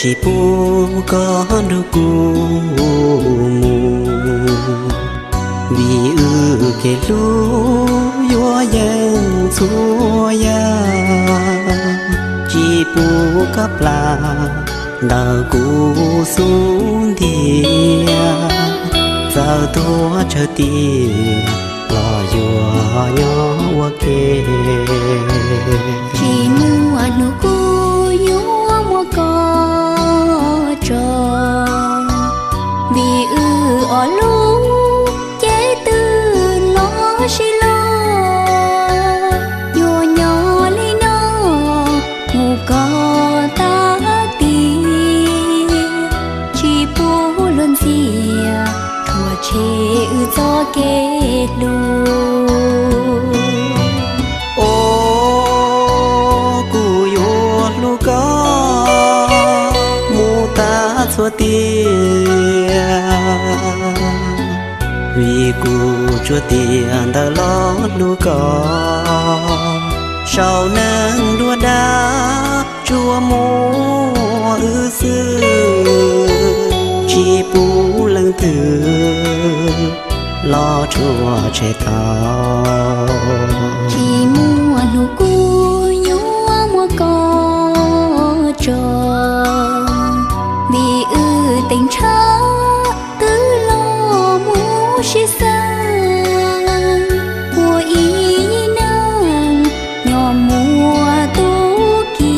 Tsis pub koj nrug kuv mus, vim wb kev hlub yuav yeej txhua yam. Tsis pub koj plam ntawm kuv xub ntiag, txawm tuag tsawg tiam los yuav nyob ua ke. Tsis muaj hnub kuv yuav muab koj tso, vim wb ob lub cev twb los sib loj, yuav nyob li no mus kom tag tiam. Tsis pub luag ntxias, rhuav tshem wb txoj kev hlub. Os, kuv yuav hlub koj mus tas txhua tiam, vim kuv tsuas tias ntawm los hlub koj. Saum neeg dua dab tsuas muaj wb xwb, tsis pub leej twg los rhuav tshem tau. Tsis muaj hnub kuv yuav muab koj tso, vim wb teev ntshav twb los mus sib xeeb. Ua ib neeg nyob muaj tu ki,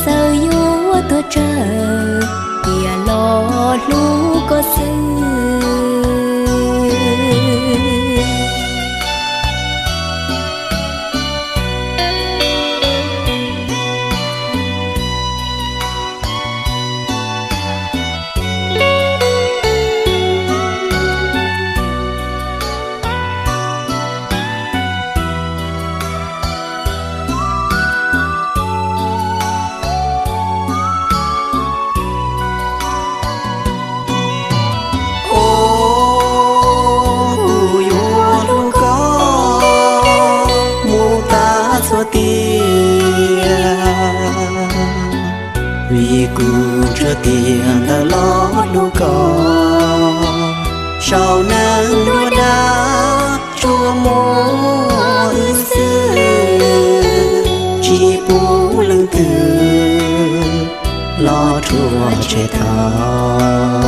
txawm yuav tuag tsawg tiam los hlub koj xwb. Os, kuv yuav hlub koj mus tas txhua tiam, vim kuv tsuas tias ntawm los hlub koj. Saum neeg dua dab tsuas muaj wb xwb, tsis pub leej twg los rhuav tshem tau.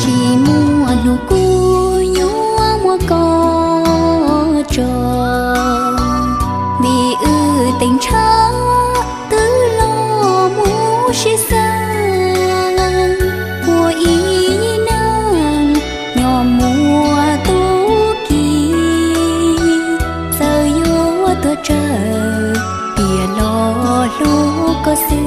Tsis muaj hnub kuv yuav muab koj tso, vim wb teev ntshav twb los mus sib xeeb. Ua ib neeg nyob muaj tu ki, txawm yuav tuag tsawg tiam los hlub koj xwb.